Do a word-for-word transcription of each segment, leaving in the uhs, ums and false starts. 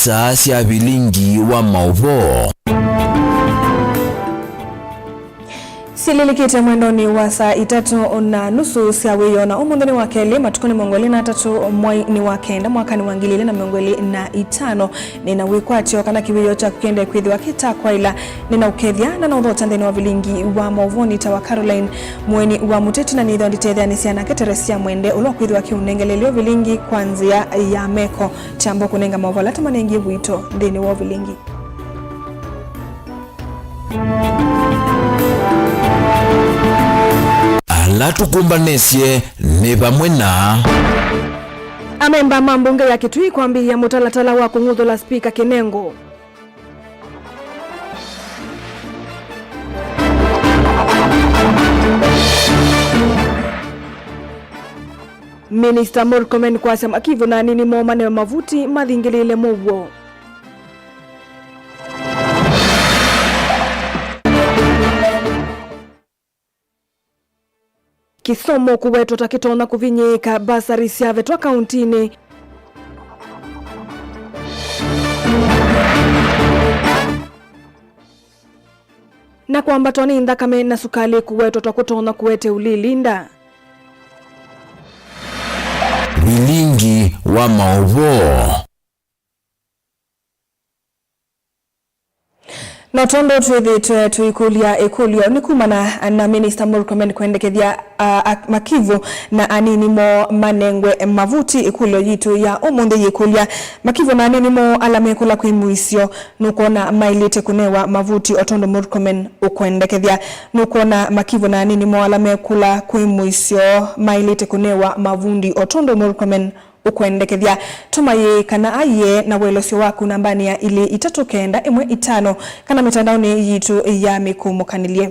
Saa sya vilingi wa maũvoo. Syĩlĩlĩkĩte mwendonĩ wa saa itatũ na nusu sya wĩoo, na ũmũnthĩ nĩ wa kelĩ, matukũ nĩ mĩongo ĩlĩ na atatũ, mwai nĩ wa kenda, mwakanĩ wa ngili ilĩ na mĩongo ĩlĩ na itano. Nĩ na wĩkwatyo kana kĩwĩoo kyaku kĩendee kwĩthĩwa kĩ ta kwaĩla. Nĩ na ũkethya na na ũthokya nthĩnĩ wa vilingi wa maũvoo nĩ ta wa Caroline Mũeni wa Mũteti, na nĩthwa nditetheanĩsya nake Teresia Mwende, ũla ũkwĩthĩwa akĩũnengelelya vilingi kwa nzĩa ya meko. Kyambo kũnenga maũvoo ala tũmanengie vuito nthĩnĩ wa vilingi. Ala tũkũmbanĩsye nĩ vamwe na amemba ma mbunge ya Kitui kwambĩĩa mũtalatala wa kũng'uthũla Spika Kinengo. Minista Murkomen kwasya Makivu na anini moo manewe mavuti mathingĩlĩĩle mũuo. Kĩsomo kũwetwa ta kĩtonya kũvinyĩĩka, mbasari syavetwa kauntinĩ. Na kwambatwa nĩ nthakame na sukalĩ kũwetwa ta kũtonya kũete ũlilinda. Vilingi wa maũvoo. No tondũ twĩthĩtwe tũikũlya ĩkũlyo, nĩ kumana na Minista Murkomen kwendekethya, a, a, Makivu na anini moo manengwe mavuti, ĩkũlyo yitũ ya ũmũnthĩ yĩkũlya, Makivu na anini moo ala mekũla kwĩ mũisyo, nũkwona maĩlĩte kũnewa mavuti o tondũ Murkomen ũkwendekethya? Nũkwona Makivu na anini moo ala mekũla kwĩ mũisyo maĩlĩte kũnewa mavundi o tondũ Murkomen ũkwendekethya? Tũma yĩĩ kana aiee na ũelesyo waku nambanĩ ya ilĩ itatũ kenda ĩmwe itano kana mĩtandaonĩ yitũ ya mĩkũmũkanĩlye.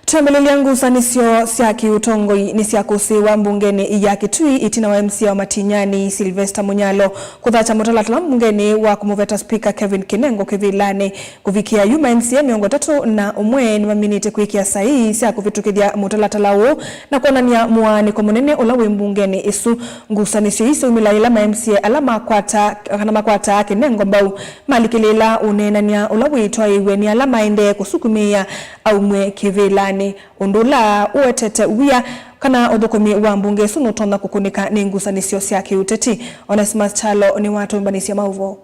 Twambĩlĩlya, ngusanĩsyo sya kĩũtongoi nĩsyakũsĩĩwa mbungenĩ ya Kitui ĩtina wa M C A wa Matinyani, Sylvester Munyalo, kũthatya mũtalatala mbungenĩ wa kũmũveta Spika Kevin Kinengo kĩvĩlanĩ. Kũvikĩa yu, ma M C A mĩongo ĩtatũ na ũmwe nĩmaminĩte kwĩkĩa saii sya kũvĩtũkĩthya mũtalatala ũũ na kwonany'a mũaanĩko mũnene ũla wĩ mbungenĩ ĩsu. Ngusanĩsyo ii syaumĩla yĩla ma M C A ala makwata, kana makwataa Kinengo mbau malikĩlĩĩla ũneenany'a ũla wĩtwaĩĩw'e nĩ ala maendee kũsukumĩĩa aumw'e kĩvĩlanĩ, ũndũ ũla ũetete wia kana ũthũkũmi wa mbunge ĩsu nũtonya kũkũnĩka nĩ ngusanĩsyo sya kĩũteti. Onesmus Kyalo nĩwatũmbanĩsye maũvoo.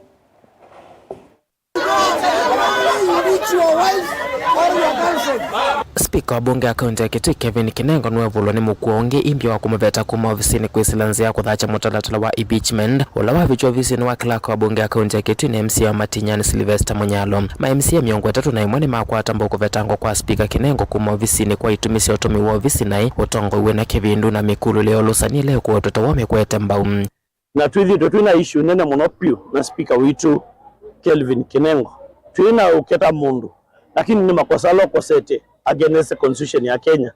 Spika wa mbunge ya kaunti ya Kitui Kevin Kinengo nĩwevulwa nĩ mũkuo ũngĩ ĩmbya wa kũmũveta kuma ovisinĩ kwĩsĩla nzĩa ya kũthakya mũtalatala wa impeachment ũla wavikiwe ovisinĩ wa clerk wa mbunge ya kaunti ya Kitui na M C A wa Matinyani Sylvester Munyalo. Ma M C A mĩongo ĩtatũ na ĩmwe nĩmakwata mbau kũvetangwa kwa Spika Kinengo kuma ovisinĩ kwa itumi sya ũtũmĩi wa ovisi naĩ, ũtongoi wĩna kĩvindu na mĩkulũle ya ũlũsani ĩla ĩkũwetwa ta wamĩkwete mbau. Na twĩthĩĩtwe twĩ na issue nene mũno vyũ na speaker witũ Kelvin Kinengo. Twĩ na ũketa mũndũ, lakini nĩ makosa ala ũkosete against the constitution ya Kenya.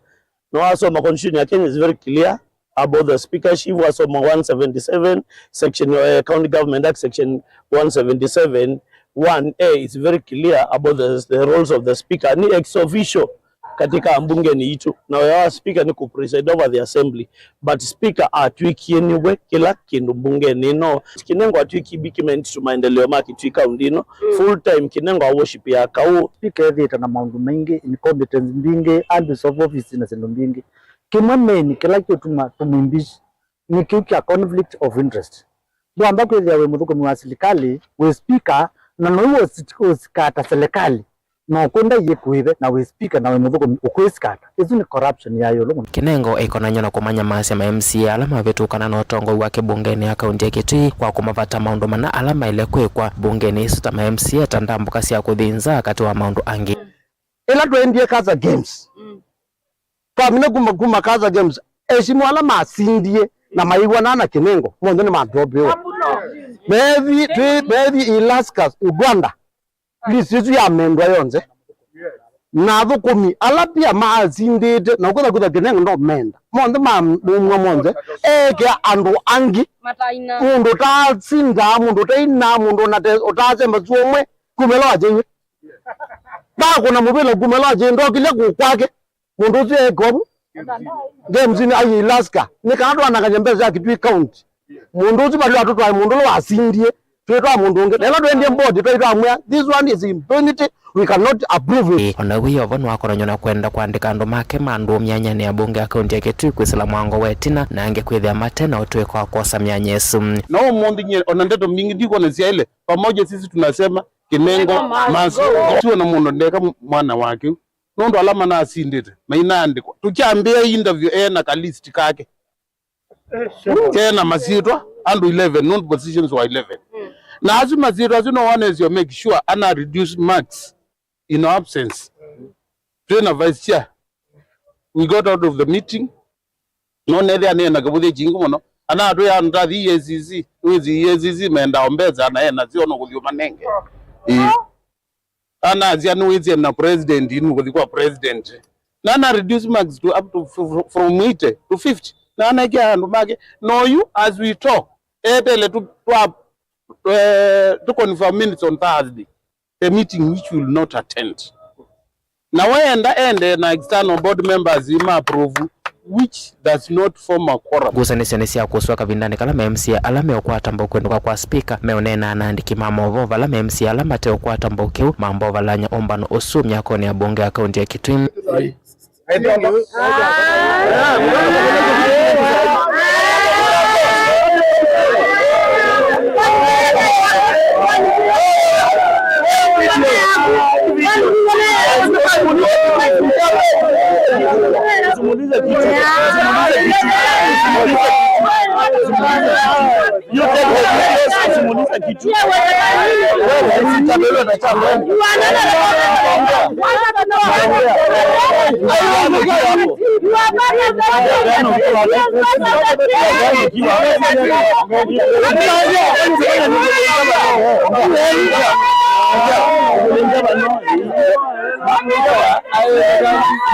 Na wasoma constitution ya Kenya is very clear about the speakership, wasoma one seventy-seven section, eh, County Government Act section one seventy-seven one A is very clear about the, the roles of the speaker. Ni ex officio katika mbungeni yitũ, na wĩa wa speaker nĩ kũ preside over the assembly, but speaker atw'ĩkie nĩwe kĩla kĩndũ mbungeni ĩno. Kinengo atw'ĩkie beacon to maendeleo ma Kitui County ĩno. Mm. Full time Kinengo a worship ya kaũ. Speaker ethĩĩte na maũndũ maingĩ, incompetence mbingĩ, abuse of office na syĩndũ mbingĩ. Kĩmwe main kĩla kĩũtuma tũmwimbishi nĩ kĩu kya conflict of interest. Ndwamba kwĩthĩa wĩ mũthũkũmi wa silikalĩ, wĩ speaker, na noiwe ũsi-, ũsikata silikalĩ, na ũkwenda iyĩkũĩve, na wĩ speaker, na wĩ mũthũkũmi ũkwĩsikata. Ĩsu nĩ corruption ya ĩũlũ mũno. Kinengo aikonany'a na kũmanyamaasya ma M C A ala mavĩtũkana na ũtongoi wake mbungenĩ ya kaunti ya Kitui kwa kũmavata maũndũ mana ala maĩle kwĩkwa mbungenĩ ĩsu ta ma M C A ta ndambũka sya kũthi nza katĩ wa maũndũ angĩ. Ĩla twaendie Kasa Games, mm, twamina kuma, kuma Kasa Games, esimũ ala masindie na maiwana na Kinengo, monthe nĩmadropiwe. Methi, twi-, methi Ilaskas, Uganda, list ĩsu yamendwa yonthe. Na athũkũmi ala pia masindĩte, na ũkwĩtha kwĩtha Kinengo ndomenda. Monthe mamumwa monthe, ekĩa andũ angĩ. Mataina. Mũndũ ũtasindaa, mũndũ ũtainaa, mũndũ ũnate-, ũtasemba suo ũmwe, kuma ĩla wakyaiwe. Ndakũna mũvĩla kuma ĩla wakyaiwe, ndokĩlya kũũ kwake. Mũndũ ũsu eeka ũu. Games-inĩ aiĩ Alaska. Nĩ kana twanangany'e mbesa sya Kitui County. Mũndũ ũsu valĩ atũtwae mũndũ ũla wasindie. twĩtwa mũndũ ũngĩ. Na ĩla twendie board, twaitwa amwĩa, "This one is impunity, we cannot approve it." Ĩĩ, o na wĩ o vo nĩwakonany'a na kwenda kũandĩka andũ make mandũ myanyanĩ ya mbunge ya kaunti ya Kitui kwĩsĩla mwango wa ĩtina, na angĩ kwĩthĩa mate na ũtũĩka wa kwosa myanya ĩsu. Na ũmũnthĩ nyie, o na ndeto mbingĩ ndikwona syaĩle, pamoja sisi tunasema Kinengo must go. Tuwe na mũndũ ndeka mwana wake. Nũndũ ala manasindĩte, mainaandĩkwa. Tũkyambĩĩa interview e na ka list kake. Ke na masyĩtwa, andũ eleven, nũndũ positions were eleven. Na asu masyĩtwa asu no one is your make sure ana reduce marks in our absence. Twĩ na vice chair. We got out of the meeting. No nethĩa nĩ na kĩvũthĩ kingi mũno. Ana atwĩa andũ ta thi E A C C, wĩzi E A C C menda ombeza na ena sio no kũthiũ manenge. Ĩĩ. Anasya nĩwĩsĩ na president, inu kũthi kwa president. Na ana reduce marks to up to f-, f-, from eighty to fifty. Na anekea andũ make. No you, as we talk, etele tu, twa, eh, to confirm minutes on Thursday. A meeting which will not attend. Na wenda ende na external board members ima approve, which does not form a quorum. Ngusanĩsyo nĩ sya kũswa kavindanĩ kala ma M C A ala meũkwata mbau kwĩndũka kwa spika meũneena na andĩki ma maũvoo vala ma M C A ala mateũkwata mbau kĩu mambovalany'a ũmbano ũsu myakonĩ ya mbunge ya kaunti ya Kitui.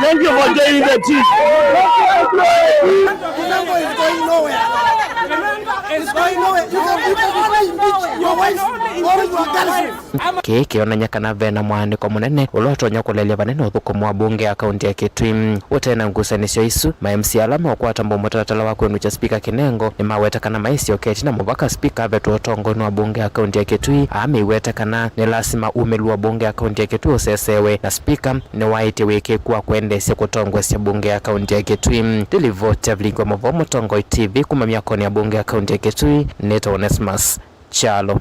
Thank you for joining the team. Your wife or your girlfriend. Kĩĩ kĩonany'a kana ve na mũaanĩko mũnene ũla ũtonya kũlelya vanene ũthũkũmi wa mbunge ya kaunti ya Kitui. Ũtee na ngusanĩsyo isu, ma M C A ala meũkwata mbau mũtalatala wa kwĩnũkya spika Kinengo nĩmaweta kana maisyoka ĩtina mũvaka spika avetwe ũtongoinĩ wa mbunge ya kaunti ya Kitui, amĩweta kana nĩ lasima umĩlu wa mbunge ya kaunti ya Kitui ũsesewe, na spika nĩwaĩtye wĩkĩĩku wa kwendeesya kũtongoesya mbunge ya kaunti ya Kitui. Ndilivoti ya vilingi wa mavoo Mũtongoi T V kuma myakonĩ ya mbunge ya kaunti ya Kitui, nĩtawa Onesmus Kyalo.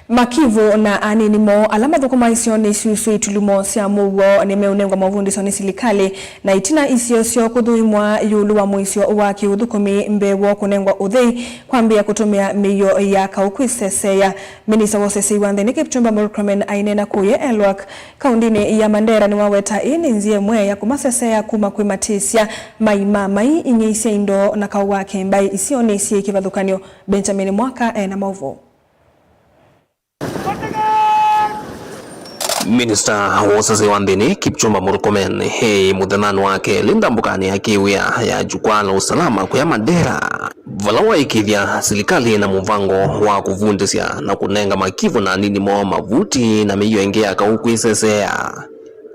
Makivu na anini moo ala mathũkũmaa isionĩ isu syĩ itulumo sya mũuo nĩmeũnengwa mavundĩsyo nĩ silikalĩ, na ĩtina isio syoo kũthũimwa ĩũlũ wa mũisyo wa kĩũthũkũmi mbee woo kũnengwa ũthei kwambĩĩa kũtũmĩa mĩio ya kaũ kwĩseseea. Minista wa ũsesei wa nthĩnĩ Kipchumba Murkomen aineena kũya Elwak, kaũndĩnĩ ya Mandera, nĩwaweta ĩĩ nĩ nzĩa ĩmwe ya kũmaseseea kuma kwĩ matĩsya mai ma mai ing'ei sya indo na kaũ wa kĩmbaĩ isionĩ syĩ kĩvathũkany'o. Benjamin Mwaka ena maũvoo. Minista wa ũsesei wa nthĩnĩ Kipchumba Murkomen e mũthenyanĩ wa kelĩ ndambũkanĩ ya kĩwĩa ya Jukwaa la Usalama kũya Mandera, vala waĩkĩĩthya silikalĩ na mũvango wa kũvundĩsya na kũnenga makivu na anini moo mavuti na mĩio ĩngĩ ya kaũ kwĩseseea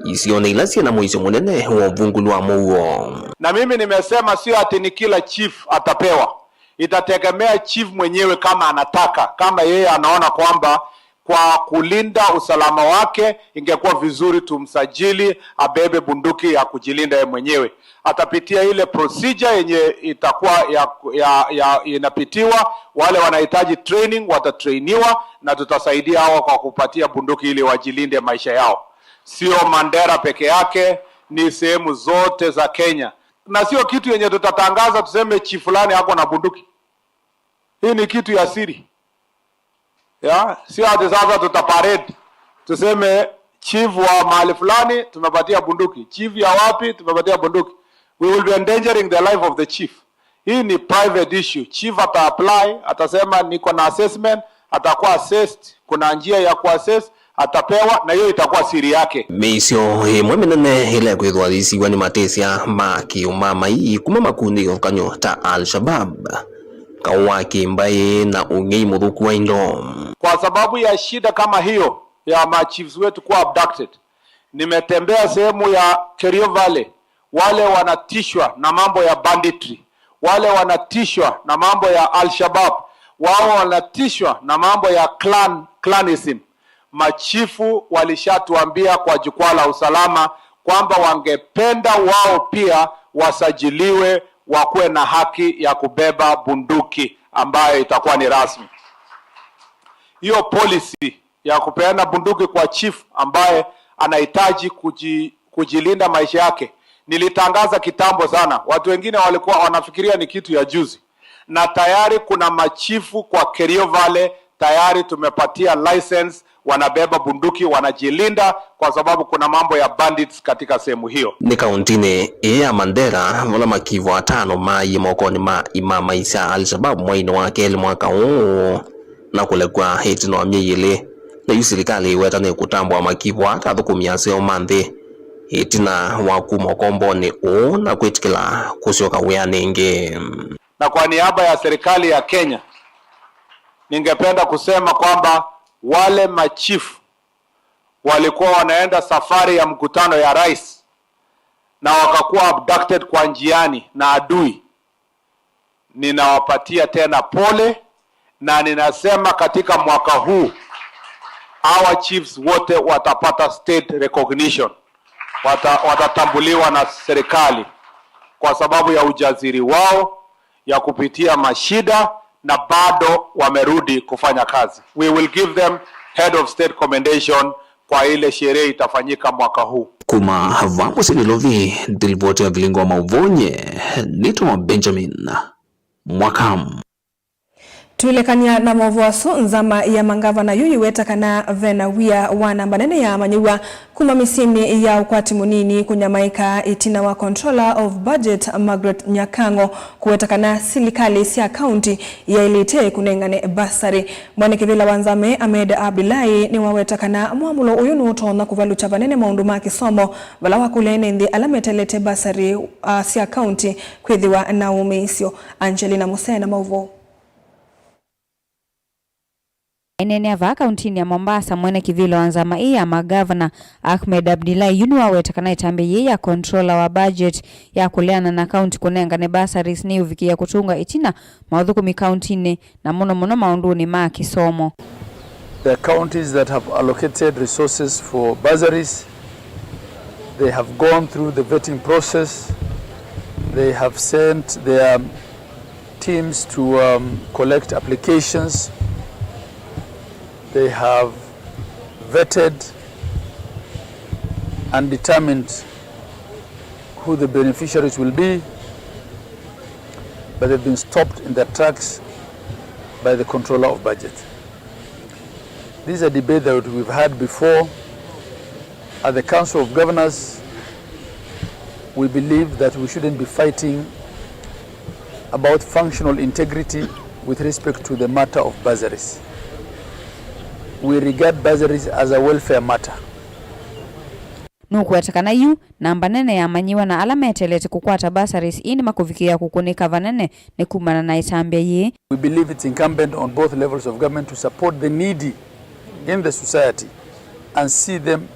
isionĩ ila syĩ na mũisyo mũnene wa ũvungũlu wa mũuo. Na mimi nimesema sio ati ni kila chief atapewa. Itategemea chief mwenyewe kama anataka, kama yeye anaona kwamba kwa kulinda usalama wake ingekuwa vizuri tumsajili abebe bunduki ya kujilinda yeye mwenyewe. Atapitia ile procedure yenye itakuwa ya, ya, ya inapitiwa. Wale wanahitaji training watatrainiwa, na tutasaidia hawa kwa kupatia bunduki ili wajilinde maisha yao. Sio Mandera peke yake, ni sehemu zote za Kenya. Na sio kitu yenye tutatangaza tuseme chief fulani ako na bunduki. Hii ni kitu ya siri. Ya, sio ati sasa tutaparade tuseme chief wa mahali fulani tumepatia bunduki, chief ya wapi tumepatia bunduki. We will be endangering the life of the chief. Hii ni private issue. Chief ata apply, atasema niko na assessment, atakuwa assessed, kuna njia ya kuassess, atapewa, na hiyo itakuwa siri yake. Mĩisyo ĩmwe mĩnene ĩla ĩkwĩthwa yĩsiw'a nĩ matĩsya ma kĩũma mai kuma makundi kĩvathũkany'o ta Al-Shabaab, kaũ wa kĩmbaĩ na ũng'ei mũthũku wa indo. Kwa sababu ya shida kama hiyo ya ma chiefs wetu kuwa abducted, nimetembea sehemu ya Kerio Valley, wale wanatishwa na mambo ya banditry, wale wanatishwa na mambo ya Al-Shabaab, Wao wanatishwa na mambo ya clan, clanism. Machifu walishatuambia kwa jukwaa la usalama kwamba wangependa wao pia wasajiliwe, wakuwe na haki ya kubeba bunduki ambayo itakuwa ni rasmi. Hiyo policy ya kupeana bunduki kwa chief ambaye anahitaji kuji-, kujilinda maisha yake, nilitangaza kitambo sana. Watu wengine walikuwa wanafikiria ni kitu ya juzi, na tayari kuna machifu kwa Kerio Valley tayari tumepatia license, wanabeba bunduki, wanajilinda kwa sababu kuna mambo ya bandits katika sehemu hiyo. Nĩ kauntinĩ ĩĩ ya Mandera vala makivu atano maaie mokonĩ ma imamai sya Al-Shabab mweinĩ wa kelĩ mwaka ũũ na kũlekw'a ĩtina wa myei ĩlĩ. Na yu silikalĩ ĩweta nĩkũtambũa makivu aa ta athũkũmi aseo ma nthĩ ĩtina wa kuma ũkombonĩ ũũ na kwĩtĩkĩla kũsyoka wĩanĩ ĩngĩ. Na kwa niaba ya serikali ya Kenya, ningependa kusema kwamba wale machifu walikuwa wanaenda safari ya mkutano ya rais na wakakuwa abducted kwa njiani na adui, ninawapatia tena pole, na ninasema katika mwaka huu our chiefs wote watapata state recognition, wata-, watatambuliwa na serikali kwa sababu ya ujasiri wao ya kupitia mashida na bado wamerudi kufanya kazi. We will give them head of state commendation kwa ile sherehe itafanyika mwaka huu. Kuma vaa mũsyĩ Nairobi, nĩ livoti ya vilingo wa mauvoo nye, nĩtawa Benjamin Mwaka. Twĩlekany'a na maũvoo asu, nzama ya mangavana yu yĩweta kana ve na wia wa namba nene ya amanyĩw'a kuma mĩsyĩnĩ ya ũkwati mũnini kũnyamaĩka ĩtina wa Controller of Budget Margaret Nyakang'o kũweta kana silikalĩ sya kaunti yaĩlĩte kũnengane basarĩ. Mwene kĩvĩla wa nzama ĩĩ Ahmed Abdullahi nĩwaweta kana mwamũlo ũyũ nũũtonya kũvalũkya vanene maũndũ ma kĩsomo, vala wakũlya ene nthĩ ala meteelete basarĩ, a, sya kaunti kwĩthĩwa na ũmĩĩsyo. Angelina Musee na maũvoo. Aineenea vaa kauntinĩ ya Mombasa, mwene kĩvĩla wa nzama ĩĩ ya magavana, Ahmed Abdullahi, yu nĩwaweta kana ĩtambya yĩĩ ya controller wa budget ya kũleana na kaunti kũnengane bursaries nĩyũvikĩĩa kũtũnga ĩtina maũthũkũmi kauntinĩ, na mũno mũno maũndũnĩ ma kĩsomo. There are counties that have allocated resources for bursaries. They have gone through the vetting process. They have sent their teams to, um, collect applications. They have vetted and determined who the beneficiaries will be, but they've been stopped in their tracks by the Controller of Budget. This is a debate that we've had before. At the Council of Governors, we believe that we shouldn't be fighting about functional integrity with respect to the matter of bursaries. We regard bursaries as a welfare matter. Nũkũweta kana yu namba nene ya amanyĩw'a na ala meteelete kũkwata bursaries ii nĩmakũvikĩĩa kũkũnĩka vanene nĩ kumana na ĩtambya yĩĩ. We believe it's incumbent on both levels of government to support the needy in the society and see them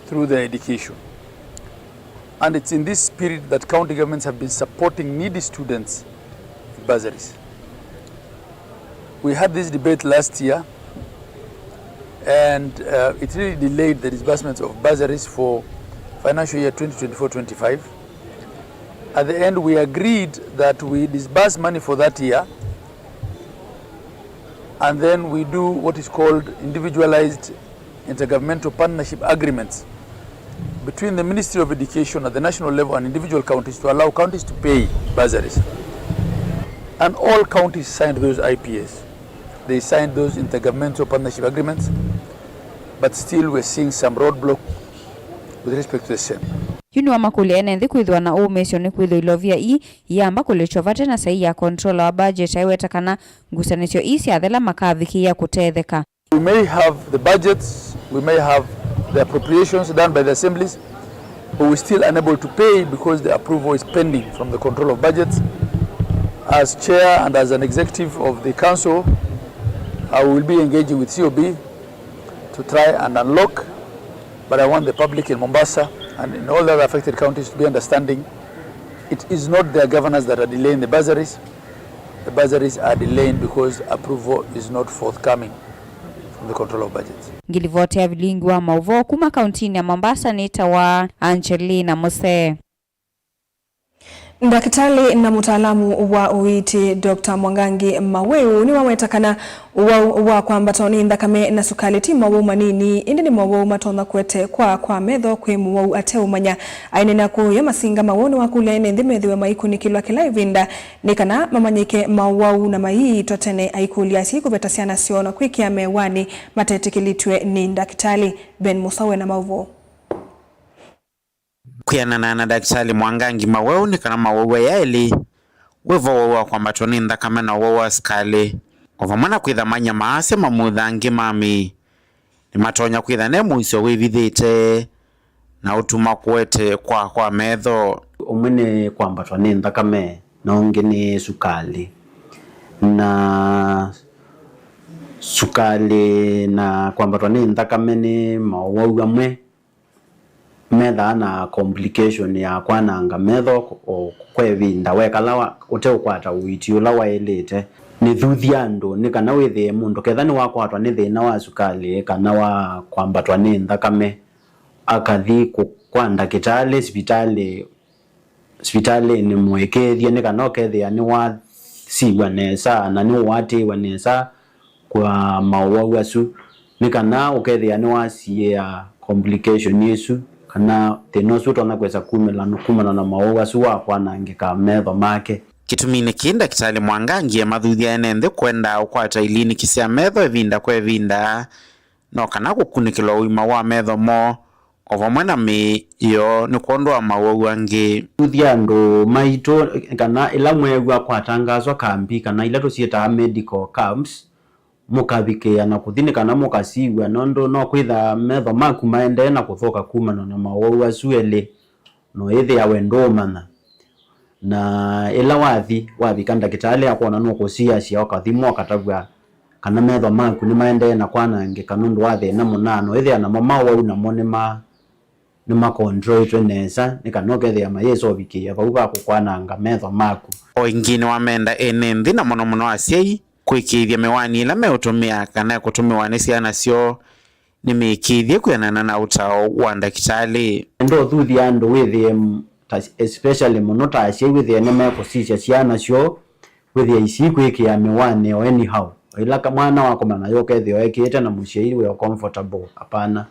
through their education. And it's in this spirit that county governments have been supporting needy students with bursaries. We had this debate last year, and, uh, it really delayed the disbursements of bursaries for financial year twenty twenty-four twenty-five. At the end, we agreed that we disburse money for that year, and then we do what is called individualized intergovernmental partnership agreements between the Ministry of Education at the national level and individual counties to allow counties to pay bursaries. And all counties signed those I P As. They signed those intergovernmental partnership agreements, but still we're seeing some roadblock with respect to the same. Yu nĩwamakũlya ene nthĩ kwĩthĩwa na ũũmĩĩsyo nĩkwĩthĩwa ilovia ii iyamba kũlĩtw'a vate na saii ya controller wa budget aiweta kana ngusanĩsyo ii syathela makavikĩĩa kũtetheka. We may have the budgets, we may have the appropriations done by the assemblies, but we're still unable to pay because the approval is pending from the Controller of Budgets. As chair and as an executive of the council, I will be engaging with C O B to try and unlock, but I want the public in Mombasa and in all the other affected counties to be understanding it is not their governors that are delaying the bursaries. The bursaries are delaying because approval is not forthcoming from the Controller of Budgets. Ngilivoti ya vilingi wa mauvoo kuma kauntinĩ ya Mombasa nĩtawa Angelina Musee. Ndakĩtalĩ na mũtaalamu wa ũiiti, Doctor Mwangangi Maweu, nĩwaweta kana ũwau wa kwambatwa nĩ nthakame na sukalĩ ti mowau manini, ĩndĩ nĩ mowau matonya kũete kwa kwa metho kwĩ mũwau ateũmanya. Aineena kũũya Masinga, Maweu nĩwakũlya ene nthĩ methĩwe maikunĩkĩlwa kĩla ĩvinda nĩ kana mamanyĩke mowau na maiitwa tene, aikũlya asyai kũveta syana syoo na kwĩkĩa mewanĩ matetĩkĩlĩtw'e nĩ ndakĩtalĩ. Ben Musawe na maũvoo. Kwĩanana na Ndakĩtalĩ Mwangangi, mawau nĩ kana mawau aya elĩ, wĩ vo wau wa kwambatwa nĩ nthakame na ũwau wa sukalĩ, o vamwe na kwĩtha manya maasya mamutha angĩ ma mĩĩ, nĩmatonya kwĩtha ne mũisyo wĩvithĩte na ũtuma kũete kwa kwa metho. Ũmwe nĩ kwambatwa nĩ nthakame, na ũngĩ nĩ sukalĩ. Na sukalĩ na kwambatwa nĩ nthakame nĩ mowau amwe methaa na complication ya kwananga metho o kwa ĩvinda wekala wa- ũteũkwata ũiiti ũla waĩlĩte. Nĩthuthya andũ nĩ kana wĩthĩe mũndũ ketha nĩwakwatwa nĩ thĩna wa sukalĩ kana wa kwambatwa nĩ nthakame, akathi kũ- kwa ndakĩtalĩ sivitalĩ sivitalĩnĩ mũĩkĩĩthye nĩ kana ũkethĩa nĩwasiw'a nesa na nĩũatĩĩwe nesa kwa maũwau asu, nĩ kana ũkethĩa nĩwasiĩĩa complication ĩsu kana thĩna ũsu ũtonya kwĩsa kumĩla kumana na maũwau asu wa kwanangĩka metho make. Kĩtuminĩ kĩĩ, Ndakĩtalĩ Mwangangi emathuthya ene nthĩ kwendaa ũkwata iliniki sya metho ĩvinda kwa ĩvinda, no kana kũkunĩkĩlwa ũima wa metho moo, o vamwe na mĩĩ yoo nĩ kwondũ wa mawau angĩ. Tũthuthye andũ maitũ kana ĩla mweew'a kwatangaswa kambi kana ila tũsyĩtaa medical camps, mũkavikĩĩa na kũthi nĩ kana mũkasiw'a, nũndũ no kwĩtha metho maku maendee na kũthũka kumana na mawau asu elĩ, na ũyĩthĩa we ndũũmanya. Na ĩla wathi, wavika ndakĩtalĩ akwona nũkũsiasya, ũkathimwa, ũkatavw'a kana metho maku nĩmaendee na kwanangĩka nũndũ wa thĩna mũna, na ũyĩthĩa namo mawau namo nĩma nĩmakontroitwe nesa, nĩ kana ũkethĩa mayĩsa ũvikĩĩa vau va kũkwananga metho maku. O ĩngĩ nĩwamenda ene nthĩ na mũno mũno asyai kwĩkĩĩthya mĩwani ĩla meũtũmĩa kana ĩkũtũmĩwa nĩ syana syoo nĩmĩĩkĩĩthye kwĩanana na ũtao wa ndakĩtalĩ. Enda ũthuthye andũ wĩthĩe m- ta, especially mũno ta asyai wĩthĩe nĩmekũsisya syana syoo wĩthĩe isikwĩkĩa mĩwani o anyhow. O ĩla ka- mwana wakoma nayo ũkethĩa ekĩĩte na mũsyai wĩ o comfortable, apana.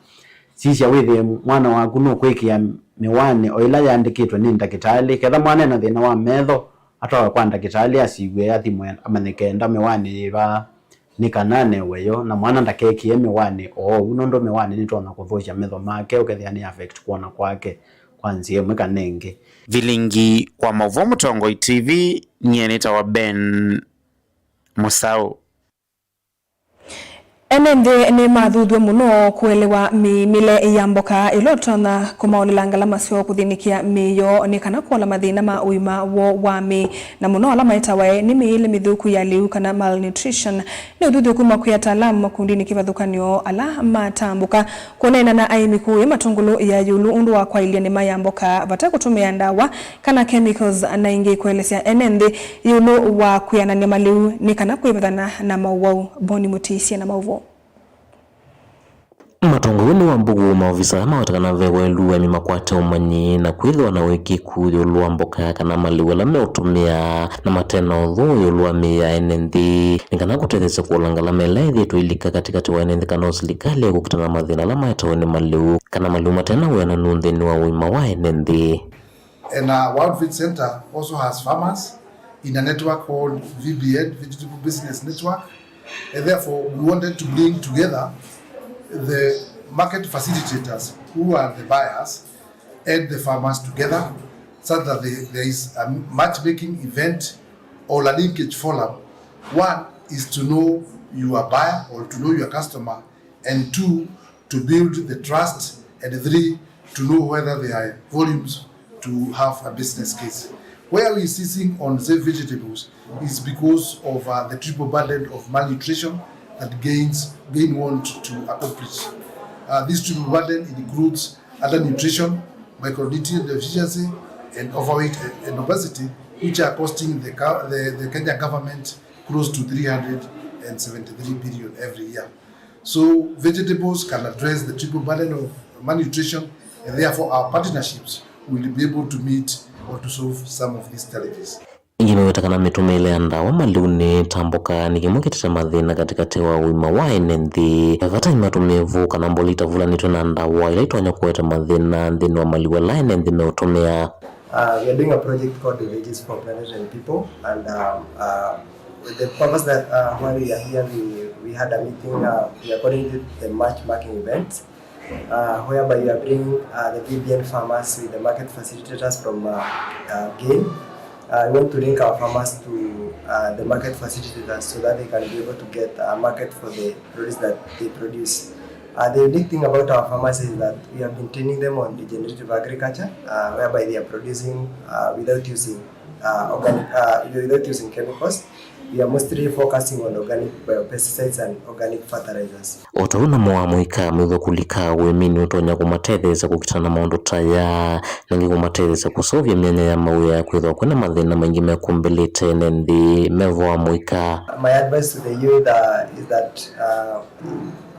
Sisya wĩthĩe mwana waku nũkwĩkĩa mĩwani o ĩla yandĩkĩtwe nĩ ndakĩtalĩ. Ketha mwana ena thĩna wa metho, atwawe kwa ndakĩtalĩ asiw'e, athimwe, amanyĩke enda mĩwani yĩva nĩ kana anewe yo, na mwana ndakekĩe mĩwani oou, nũndũ mĩwani nĩtonya kũthũkya metho make, ũkethĩa nĩ affect kwona kwake kwa nzĩa ĩmwe kana ĩngĩ. Vilingi wa maũvoo Mũtongoi T V, nyie nĩtawa Ben Mũsaũ. Ene nthĩ nĩmathuthw'e mũno kũelewa mĩimĩle ya mboka ĩla ũtonya kũmaũlĩla ngalama syoo kũthĩnĩkĩa mĩĩ yoo nĩ kana kũola mathĩna ma ũima woo wa mĩĩ, na mũno ala maetawa nĩ mĩĩle mĩthũku ya lĩu kana malnutrition. Nĩ ũthuthyo kuma kwĩ ataalamu makundinĩ kĩvathũkany'o ala matambũka. Kũneena na aĩmi kũũya Matũngũlũ ya ĩũlũ ũndũ wa kwaĩlya nĩma ya mboka vate kũtũmĩa ndawa kana chemicals, na ĩngĩ kũelesya ene nthĩ ĩũlũ wa kwĩanany'a malĩu nĩ kana kwĩvathana na maũwau. Boni Mũtĩsye na maũvoo. Matongoi nĩ wa mbũkũ maovisa aya maweta kana ve waĩlu aĩmi makwate ũmanyi na kwĩthĩwa na ũĩkĩĩku ĩũlũ wa mboka kana malĩu ala meũtũmĩa na mate na ũthũ ĩũlũ wa mĩĩ ya ene nthĩ, nĩ kana kũtetheesya kũola ngalama ĩla ĩthĩĩtwe ĩilika katĩkatĩ wa ene nthĩ kana o silikalĩ kũkitana na mathĩna ala maetawe nĩ malĩu kana malĩu mate na wĩananu nthĩnĩ wa ũima wa ene nthĩ. And our World Feed Center also has farmers in a network called V B N, Vegetable Business Network. And therefore, we wanted to bring together the market facilitators, who are the buyers, and the farmers together, such that they, there is a matchmaking event or a linkage forum. One is to know your buyer or to know your customer, and two, to build the trust, and three, to know whether there are volumes to have a business case. Where we insisting on, say, vegetables is because of, uh, the triple burden of malnutrition that gains, GAIN want to accomplish. Uh, this triple burden includes undernutrition, micronutrient deficiency, and overweight and obesity, which are costing the, the, the Kenya government close to three hundred and seventy-three billion every year. So vegetables can address the triple burden of malnutrition, and therefore our partnerships will be able to meet or to solve some of these challenges. Ĩngĩ nĩweta kana mĩtũmĩĩle ya ndawa maliunĩ ta mboka nĩ kĩmwe kĩtete mathĩna katĩkatĩ wa ũima wa ene nthĩ. Vata imatũmĩvu kana mbũli itavũlanĩtw'e na ndawa ila itonya kũete mathĩna nthĩnĩ wa maliu ala ene nthĩ meũtũmĩa. Uh, we are doing a project called Villages for Planet and People, and um, uh, the purpose that uh, why we are here, we, we had a meeting uh, we are calling it the March marking event, uh, whereby we are bringing uh, the V B N farmers with the market facilitators from uh, uh, Gain. Uh, we want to link our farmers to uh, the market facilitators so that they can be able to get a market for the produce that they produce. Uh, the unique thing about our farmers is that we have been training them on regenerative agriculture, uh, whereby they are producing uh, without using uh, organic, uh, without using chemicals. We are mostly focusing on organic biopesticides and organic fertilizers. O ta ũu namo amũika mĩtho kũlika ũĩminĩ ũtonya kũmatetheesya kũkitana na maũndũ ta aya, na ĩngĩ kũmatetheesya kũseũvya myanya ya mawĩa ya kwĩthĩwa kwĩna mathĩna maingĩ mekũmbĩlĩte ene nthĩ mevoa mũika. My advice to the youth uh, is that uh,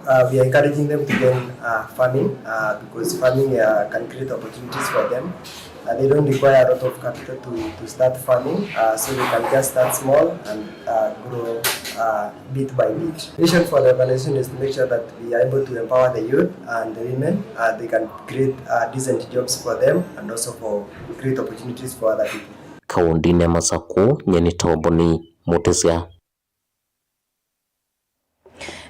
uh, we are encouraging them to join uh, farming uh, because farming uh, can create opportunities for them. Uh, they don't require a lot of capital to, to start farming, uh, so they can just start small and uh, grow uh, bit by bit. Vision for the organization is to make sure that we are able to empower the youth and the women. Uh, they can create uh, decent jobs for them and also for create opportunities for other people. Kaũndĩnĩ ya Masakũ, nyie nĩ Toboni Mũtĩsya.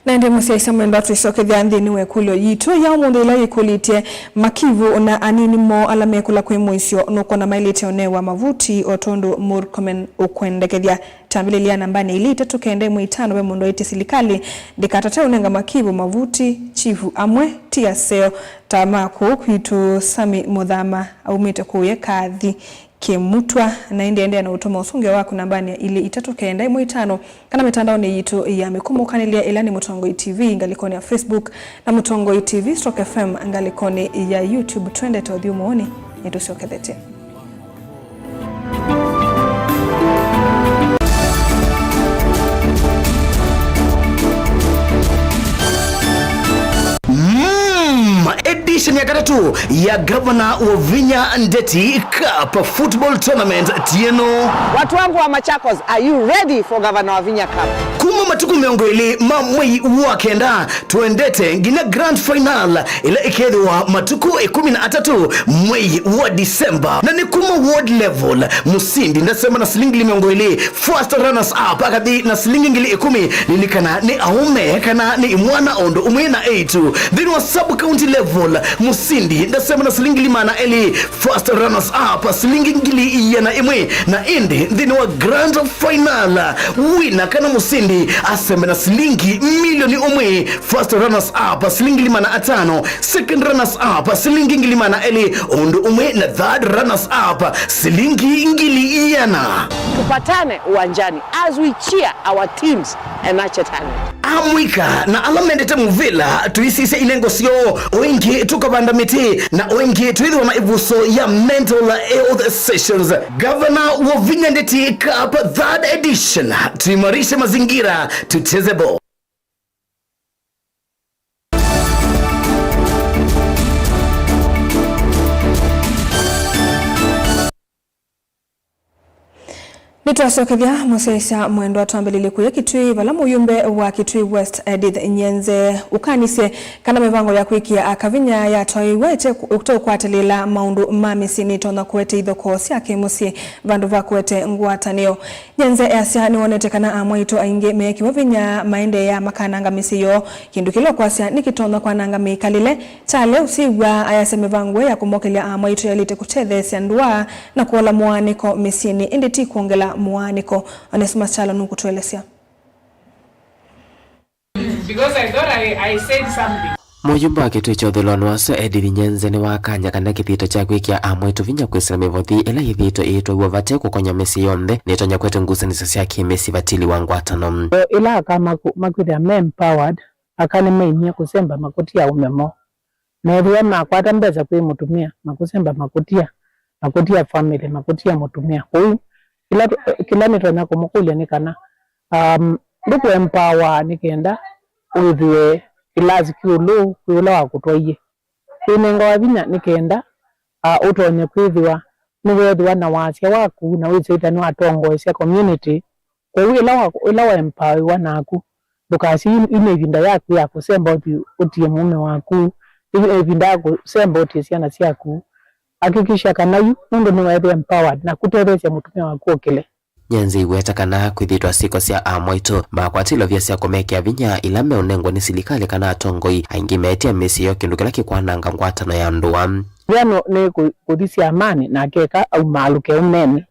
Na ĩndĩ mũsyaĩĩsya mwendwa, twĩsyokethya nthĩnĩ wa ĩkũlyo yitũ ya ũmũnthĩ ĩla yĩkũlĩtye, makivu na anini moo ala mekũla kwĩ mũisyo nũkwona maĩlĩte ũnewa mavuti o tondũ Murkomen ũkwendekethya. Tambĩlĩlya nambanĩ ilĩ itatũ kenda ĩmwe itano ve mũndũ aĩtye silikalĩ ndĩkatate ũnenga makivu mavuti chifu amwe ti aseo ta ma kũu kwitũ Sami Mũthama aumĩte kũũya kathi. Kĩmutwa, na ĩndĩ endeea na ũtũma ũsũngĩo waku nambanĩ ya ilĩ itatũ kenda ĩmwe itano, kana mĩtandaonĩ yitũ ya mĩkũmũkanĩlya ĩla nĩ Mũtongoi T V ngalĩkonĩ ya Facebook na Mũtongoi T V stroke F M ngalĩkonĩ ya YouTube. Twendete ũthyũmũonĩ, nĩtũsyokethetye. Mm, edition ya katatũ ya Gavana Wavinya Ndeti Cup Football Tournament tieno. Watu wangu wa Machakos, are you ready for Gavana Wavinya Cup? Kuma matukũ mĩongo ĩlĩ ma mwei wa kenda, twendete nginya grand final ĩla ĩkethĩwa matukũ ĩkũmi na atatũ mwei wa December. Na nĩ kuma ward level, mũsindi ndasema na silingi ngili mĩongo ĩlĩ, first runners up akathi na silingi ngili ĩkũmi. Lilikana nĩ aũme kana nĩ imwana o ũndũ ũmwe na eĩtu. Nthĩnĩ wa sub county level, mũsindi ndasema na silingi ngili maana elĩ, first runners up silingi ngili iana ĩmwe, na ĩndĩ nthĩnĩ wa grand final, wina kana mũsindi asembe na silingi milioni ũmwe, first runners up silingi ngili maana atano, second runners up silingi ngili maana elĩ, ũndũ ũmwe na third runners up silingi ngili iana. Tupatane uwanjani as we cheer our teams and nurture talent. Amũika na ala mendete mũvĩla, tũisisye inengo syoo, o ĩngĩ tũkavanda mĩtĩ, na o ĩngĩ twĩthĩwa na ĩvuso ya mental health sessions. Gavana Wavinya Ndeti Cup third edition, tuimarishe mazingira, tucheze ball. Nĩtwasyokethya mũsyaĩĩsya mwendwa twambĩlĩlye kũya Kitui, vala mũyumbe wa Kitui West Edith Nyenze ũkanisye kana mĩvango ya kwĩkĩa aka vinya yatwaĩĩw'a ĩte ũkwatĩlĩĩla maũndũ ma mĩsyĩ nĩtonya kũete ithokoo sya kĩmũsyĩ vandũ va kũete ngwatanĩo. Nyenze easya nĩwonete kana amwaitũ aingĩ meekĩwa vinya maendeea makananga mĩsyĩ yoo, kĩndũ kĩla ũkwasya nĩkĩtonya kwananga mĩkalĩle. Kyale ũsyĩw'a ayasya mĩvango ya kũmokelya amwaitũ yaĩlĩte kũtetheesya ndũa na kũola mũaanĩko mĩsyĩnĩ, ĩndĩ ti kwongela mũaanĩko. Onesmus Kyalo nũkũtũelesya. Because I thought I, I said something. Mũyumba wa kĩtũĩ kya ũthũĩlonĩ wa Sir Edith Nyenze nĩwakany'a kana kĩthito kya kwĩkĩa amwaitũ vinya kwĩsĩla mĩvothi ĩla yĩthĩĩtwe ĩitwaiw'a vate kũkonya mĩsyĩ yonthe nĩtonya kũete ngusanĩsyo sya kĩmĩsyĩ vatili wa ngwatano. Ĩla aka maku-, makwĩthĩa me empowered, aka nĩmainie kũsemba makũtia aũme moo. Na ethĩwa makwata mbesa kwĩ mũtumĩa na kũsemba makũtia, na kũtia family, na kũtia mũtumĩa. Kwoou, kĩla, kĩla nĩtonya kũmũkũlya nĩ kana, um, ndũkũ empower nĩ kenda wĩthĩe kĩlasi kĩũlũ kwĩ ũla wakũtwaie. Wĩnengawa vinya nĩ kenda, uh, ũtonye kwĩthĩwa nĩweethĩwa na wasya waku na wĩsĩ ĩta nĩwatongoesya community. Kwoou ĩla wa, ĩla waempawĩwa naku, ndũkasye yu, yu nĩ ĩvinda yaku ya kũsemba ũthi ũtie mũũme waku, yu nĩ ĩvinda ya kũsemba ũtie syana syaku. Hakikisha kana yu nũndũ nĩweethĩa empowered na kũtetheesya mũtumĩa waku ũkĩle. Nyenzi iweta kana kwĩthĩtwa syĩko sya amwaitũ makwata ilovia sya kũmekĩa vinya ila meũnengwa nĩ silikalĩ kana atongoi aingĩ meetĩa mĩsyĩ yoo, kĩndũ kĩla kĩkwananga ngwatano ya ndũa. Ĩla nĩ kũ-, kũthi syamanĩ na akeka aumaalũke ũmene.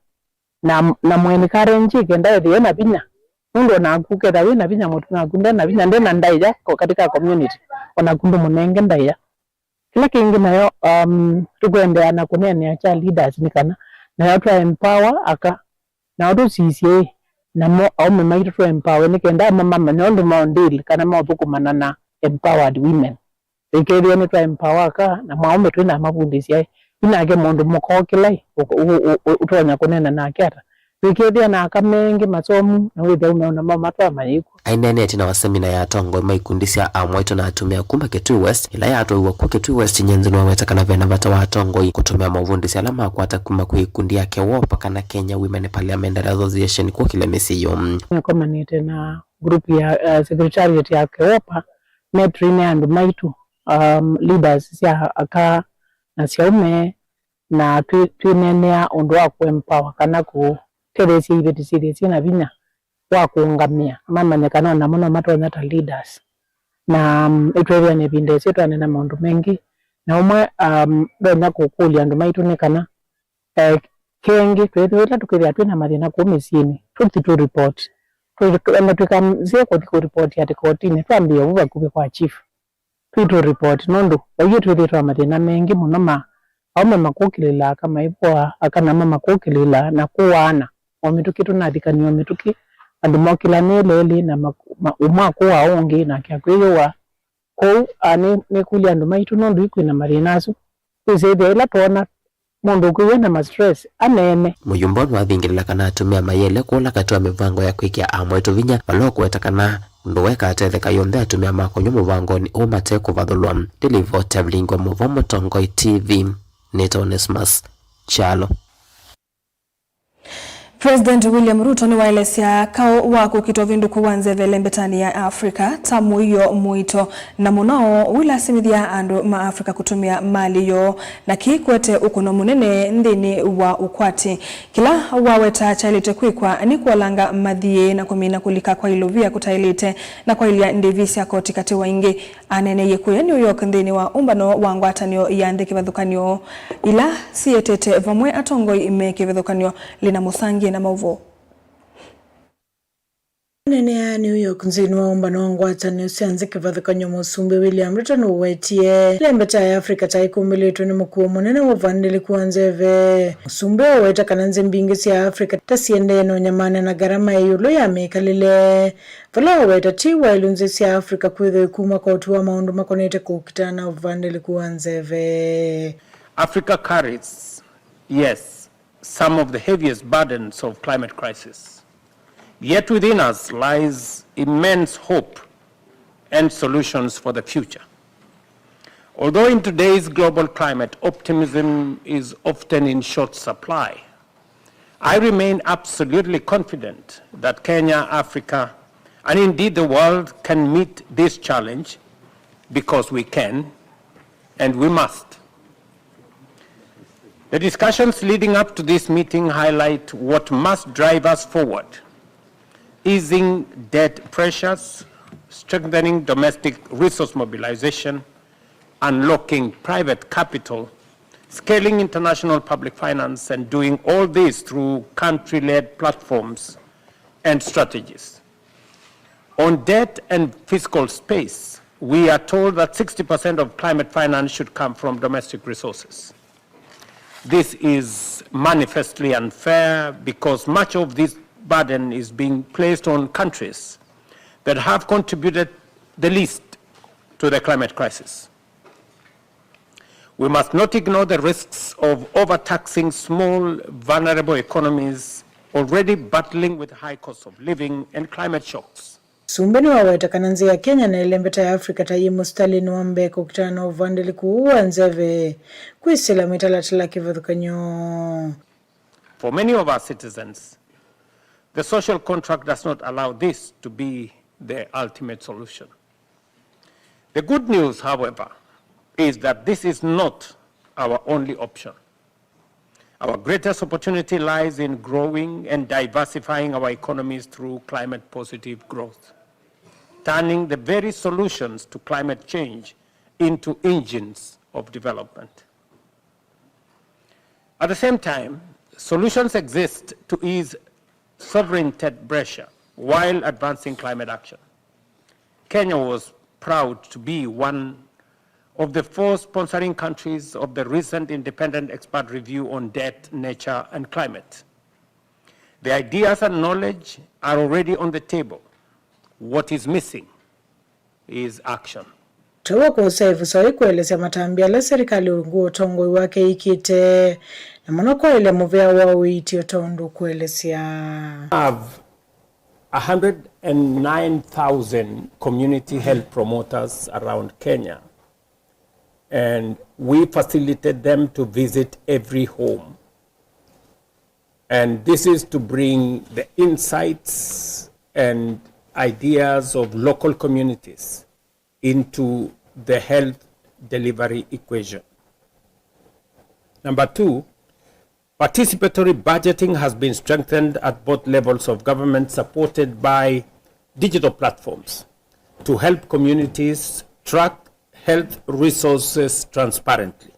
Na, na mwenikarenji kenda ethĩwe na vinya, nũndũ onaku ũketha wĩ na vinya, mũtumĩa waku nde na vinya, nde na ndaĩa ko katika community, onaku ndũmũnenge ndaĩa. Kĩla kĩngĩ nayo, um, tũkũendeea na kũneenea kya leaders nĩ kana nayo twa empower aka, nao tũsisye ĩ, namo aũme maitũ tũ empower nĩ kenda mamamanya ũndũ maũndĩĩlĩ kana maũthũkũmana na empowered women. Ĩkethĩa nĩtwa empower aka na mwaũme twĩ na mavundĩsya ĩ, yu nake mũndũ mũka ũkĩla ĩ, ũ-, ũ-, ũ-, ũ-, ũtonya kũneena nake ata? Ĩkethĩa na aka mengĩ masomu na wĩthĩa ũme ona mao matwaa mayĩkw'a. Aineenetie na wa semina ya atongoi ma ikundi sya amwaitũ na atumĩa kuma Kitui West, ĩla yatwaiwa ku Kitui West, Nyenzi nĩwaweta kana vena vata wa atongoi kũtũmĩa mavundĩsyo ala makwata kuma kwĩ ikundi ya KEWOPA kana Kenya Women Parliamentary Association kũkĩlya mĩsyĩ yoo. Nĩkomanĩte na group ya, uh, secretariat ya KEWOPA, metwĩe nĩ andũ maitũ, um, leaders sya aka na sya aũme, na twĩ-, twĩneenea ũndũ wa kũempower kana kũtetheesya iveti syĩthĩe syĩ na vinya wa kũũngamĩa, mamanye kana o namo no matonya ta leaders. Na, um, ĩtweethĩa na ĩvinda ĩseo twaneena maũndũ maingĩ, na ũmwe, um, ndonya kũkũlya andũ maitũ nĩ kana, eh, kengĩ, twĩthĩwa ĩla tũkĩthĩa twĩ na mathĩna kũu mĩsyĩnĩ, tũthi tũ report. Tũ-, ona tũikanzĩe kũthi kũ report ati kotinĩ, twambĩĩe vu vakuvĩ kwa chief. Twĩ tũ report, nũndũ vaiĩ twĩthĩĩtwe na mathĩna mengĩ mũno ma aũme makũkĩlĩla aka maivũa, aka namo makũkĩlĩla na kũaana o mĩtũkĩ, tũnathikanĩa o mĩtũkĩ, andũ mokĩlanĩĩle elĩ na ma-, ma-, ũmwe akũaa ũngĩ nake akwĩyũaa. Kwoou, a, nĩ, nĩkũlya andũ maitũ nũndũ yu kwĩ na mathĩna asu. Twĩsĩ ĩthĩa ĩla twoona mũndũ ũkwĩw'a na ma stress, aneene. Mũyumba nĩwathingĩlĩla kana atumĩa mayĩle kũla katĩ wa mĩvango ya kwĩkĩa amwaitũ vinya, vala ũkũweta kana ndũwa ĩkatetheka yonthe atumĩa makonywa mũvangonĩ ũũ mate kũvathũlwa. Ndĩlivoti ya Vilingi wa Mũvoo Mũtongoi T V, nĩtawa Onesmus Kyalo. President William Ruto nĩwaelesya kaũ wa kũkita ũvĩndũku wa nzeve ĩlembetanĩ ya Africa ta mũio mũito na mũno ũilasimĩthya andũ ma Africa kũtũmĩa malĩ yoo, na kĩĩ kũete ũkũno mũnene nthĩnĩ wa ũkwati. Kĩla waweta kyaĩlĩte kwĩkwa nĩ kũolanga mathiĩ na kũmina kũlika kwa ilovia kũtaĩlĩte na kwaĩlya ndĩvi sya koti katĩ wa ingĩ. Aneeneie kũya New York nthĩnĩ wa ũmbano wa ngwatanĩo ya nthĩ kĩvathũkany'o ila sietete vamwe atongoi me kĩvathũkany'o. Lina Mũsangie na maũvoo. Aneenea New York nthĩnĩ wa ũmbano wa ngwatanĩo sya nthĩ kĩvathũkany'o, Mũsumbĩ William Ruto nũwetie ĩlembeta ya Africa ta ĩkũmbĩlĩtwe nĩ mũkuo mũnene wa ũvandĩlĩku wa nzeve. Mũsumbĩ ũweta kana nthĩ mbingĩ sya Africa ta siendee na ũnyamana na ngarama ya ĩũlũ ya mĩkalĩle. Vala waweta ti waĩlu nthĩ sya Africa kwĩthĩwa ikuma koti wa maũndũ makonete kũkitana na ũvandĩlĩku wa nzeve. Africa carries, yes, some of the heaviest burdens of climate crisis. Yet within us lies immense hope and solutions for the future. Although in today's global climate, optimism is often in short supply, I remain absolutely confident that Kenya, Africa, and indeed the world can meet this challenge because we can and we must. The discussions leading up to this meeting highlight what must drive us forward: easing debt pressures, strengthening domestic resource mobilization, unlocking private capital, scaling international public finance, and doing all this through country-led platforms and strategies. On debt and fiscal space, we are told that sixty percent of climate finance should come from domestic resources. This is manifestly unfair because much of this burden is being placed on countries that have contributed the least to the climate crisis. We must not ignore the risks of overtaxing small, vulnerable economies already battling with high cost of living and climate shocks. Mũsumbĩ nĩwaweta kana nzĩa ya Kenya na ĩlembeta ya Africa ta yĩ mũsitalĩnĩ wa mbee kũkitana na ũvandĩlĩku ũũ wa nzeve, kwĩsĩla mĩtalatala kĩvathũkany'o. For many of our citizens, the social contract does not allow this to be the ultimate solution. The good news, however, is that this is not our only option. Our greatest opportunity lies in growing and diversifying our economies through climate-positive growth, turning the very solutions to climate change into engines of development. At the same time, solutions exist to ease sovereign debt pressure while advancing climate action. Kenya was proud to be one of the four sponsoring countries of the recent independent expert review on debt, nature, and climate. The ideas and knowledge are already on the table. What is missing is action. Taw'a kwosa ĩvuso ĩkũelesya matambya ala serikali ungu wa ũtongoi wake ĩkĩte, na mũno kwaĩlya mũvea wa ũiiti o ta ũndũ ũkũelesya. Have a hundred and nine thousand community health promoters around Kenya, and we facilitate them to visit every home. And this is to bring the insights and ideas of local communities into the health delivery equation. Number two, participatory budgeting has been strengthened at both levels of government, supported by digital platforms to help communities track health resources transparently.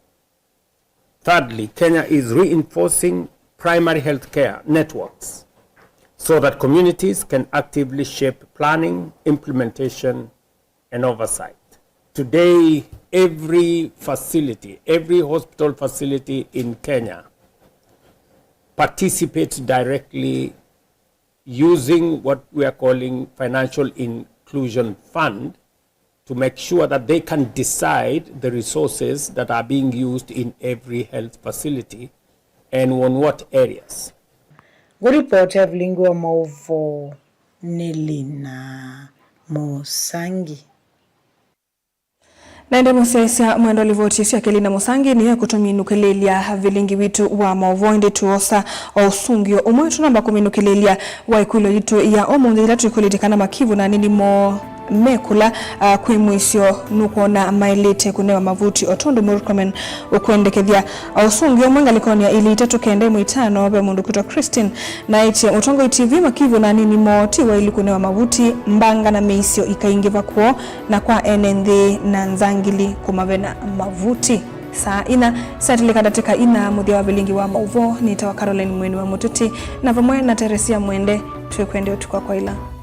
Thirdly, Kenya is reinforcing primary health care networks so that communities can actively shape planning, implementation, and oversight. Today, every facility, every hospital facility in Kenya participates directly using what we are calling Financial Inclusion Fund to make sure that they can decide the resources that are being used in every health facility and on what areas. Ngũripoti ya vilingi wa maũvoo nĩ Lina Mũsangi. Na ĩndĩ mũsyaĩĩsya mwendwa, livoti ĩsu ya Kelina Mũsangi nĩyo ĩkũtũminũkĩlĩĩlya vilingi witũ wa maũvoo, ĩndĩ tũosa o ũsũngĩo ũmwe tũnamba kũminũkĩlĩĩlya wa ĩkũlyo yitũ ya ũmũnthĩ, yĩla twĩkũlĩtye kana Makivu na anini moo mekũla, ah, kwĩ mũisyo nũkwona maĩlĩte kũnewa mavuti o tondũ Murkomen ũkwendekethya. O ũsũngĩo ũmwe ngalĩkonĩ ya ilĩ itatũ kenda ĩmwe itano, ve mũndũ ũkwĩtwa Christine naĩtye Mũtongoi T V, Makivu na anini moo ti waĩlu kũnewa mavuti, mbanga na mĩisyo ikaingĩva kwoo, na kwa ene nthĩ na nzangili kũmavena mavuti. Saa inya syatĩlĩka ndatĩka inya, mũthya wa vilingi wa maũvoo. Nĩtawa Caroline Mweni wa Mũteti, na vamwe na Teresia Mwende, twĩkwendea ũtukũ wa kwaĩla.